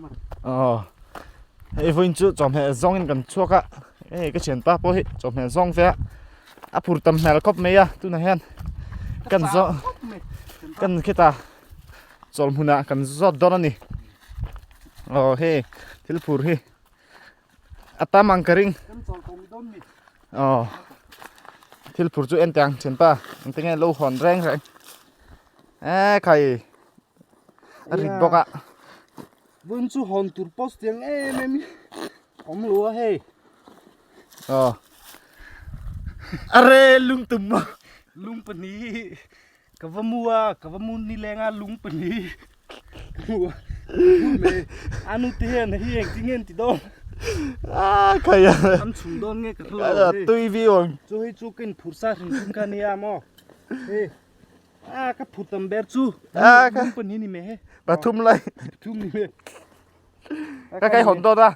Aw hei vawiin chu chawhmeh zawngin kan chhuak a hei ka thianpa pawh hi chawhmeh zawng ve a a phur tam hmel khawp mai a tunah hian kan zawh kan khitah chawlh hmunah kan zawt dawn a ni aw hei thil phur hi a tam ang ka ring aw thil phur chu en teh ang thianpa engtin nge lo hawn reng reng e khai a rit bawk a vawiin chu hawn tur post tiang em em hi awm lo a hei aw are lung tum maw lung pahnih ka va mu a ka va mu ni leng a lung pahnih ka hmu a me a nu te hian hei engtin nge an ti dawn a khai a an chhung dawn nge ka hre lo hei tui viau ang chu hei chu ka inphur sa hrim hrim kha nia maw hei A ka phut tam ber chu. A ka lung pahnih ni me he. Pathum lai. Pathum ni me. Ka kai hon dawt a.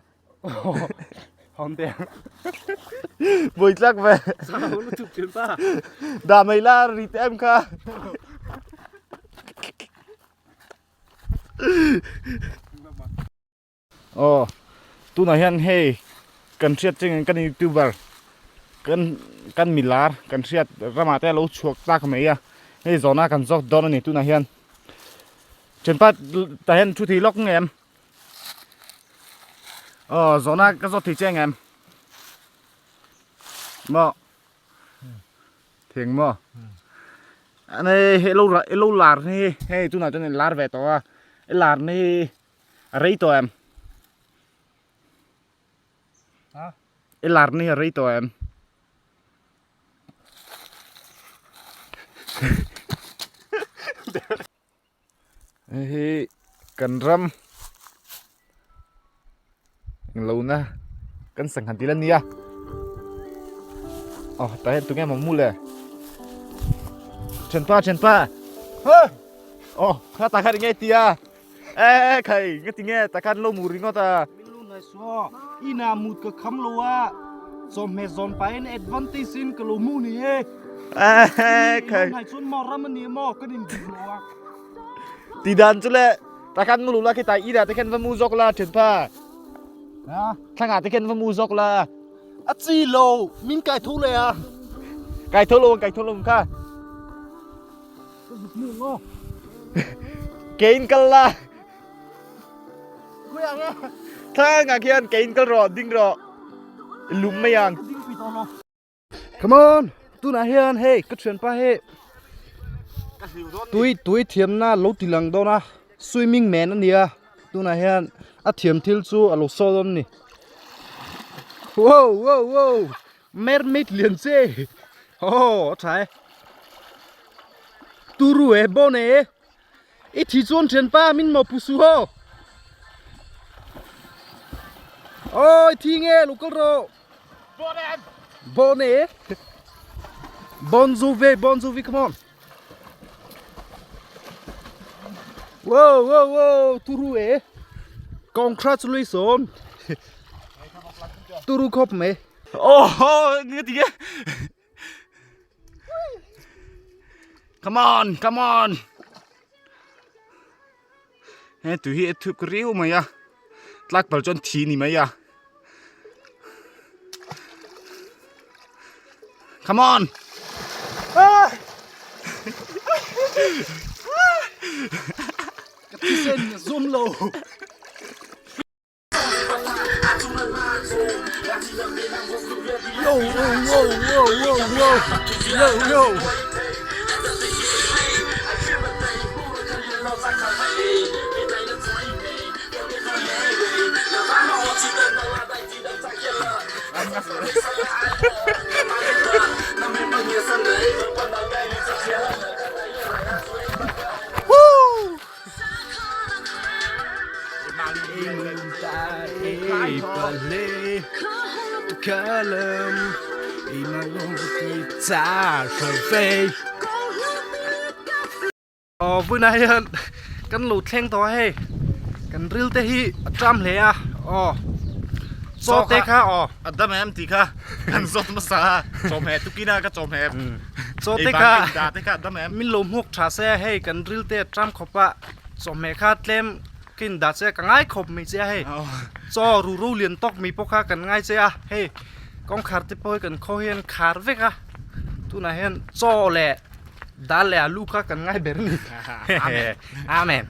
Hon te. Bui tlak ve. Sa lu chup chin pa. Da mai la ri te em kha. Aw tunah hian hei kan hriat chengin kan youtuber kan kan milar kan hriat ramah te a lo chhuak tak mai a hei zawhna kan zawk dawn a ni tunah hian thianpa tah hian thu thei lawk nge em aw zawhna ka zawt thei che ang em maw Thing maw? Ane hei lo lo lar hi hei tunah chuan in lar ve tawh a i lar na hi a rei tawh em? Ha? I lar na hi a rei tawh em? Hei hi kan ram englo na kan sangha dil a nia aw tah hian tunge maw mu le thianpa thianpa aw kha tah khan enge i tia e khai nge tinge tah khan lo mu ringawt a. Min lu hnai suh ina mut ka kham lo a chawhmeh zawn pahin advantage in ka lo mu ni e. Khai. Nai chuan maw ram ani maw kan in dik lo a. Ti dan chu le takhan mu lu la khi tai ira te khen va mu zawk la then pha. Ha? Thanga te khen va mu zawk la. A chi lo min kai tho le a. Kai tho lo kai tho lo kha. Ka zuk mu ngo. Kein kal la. Khui ang e. Thanga khian kein kal ro ding ro. Lum mai ang. Ding pi to lo. Come on tunah hian hei ka thianpa hi tui tui thiamna lo ti lang dawn a swimming man a nia tunah hian a thiam thil chu a lo saw dawn a ni wow wow wow mermaid lian che aw a tha e turu e bone e I thi chuan thianpa min maw pu su ho. Oi thi nge lo kal rawh. Bone. Bon Jovi, Bon Jovi, come on. Wow, wow, wow, turu e. Congratulations. Turu khop mai. Oh, nge ti nge. Come on, come on. He tui hi a thuk riau mai a. Tlak pal chuan thi ni mai a. Come on. Ah! Ka thisen zum lo. Yo, yo, yo, yo, yo, yo, yo. Aw vawiinah hian kan lo thleng tawh a hei kan ril te hi a ṭam hle a aw chaw te kha aw a dam em tih kha kan zawt hmasa a chawhmeh tukin a ka chawhmeh chaw te kha dah te kha a dam em min lo hmuak tha se hei kan ril te a ṭam khawp a chawhmeh kha tlem. ka in dah che a ka ngai khawp mai che a hei chaw ru ro lian tawk mai pawh kha kan ngai che a hei kawngkhar te pawh hi kan khaw hian khar vek a tunah hian chaw leh dal leh alu kha kan ngai ber a ni amen.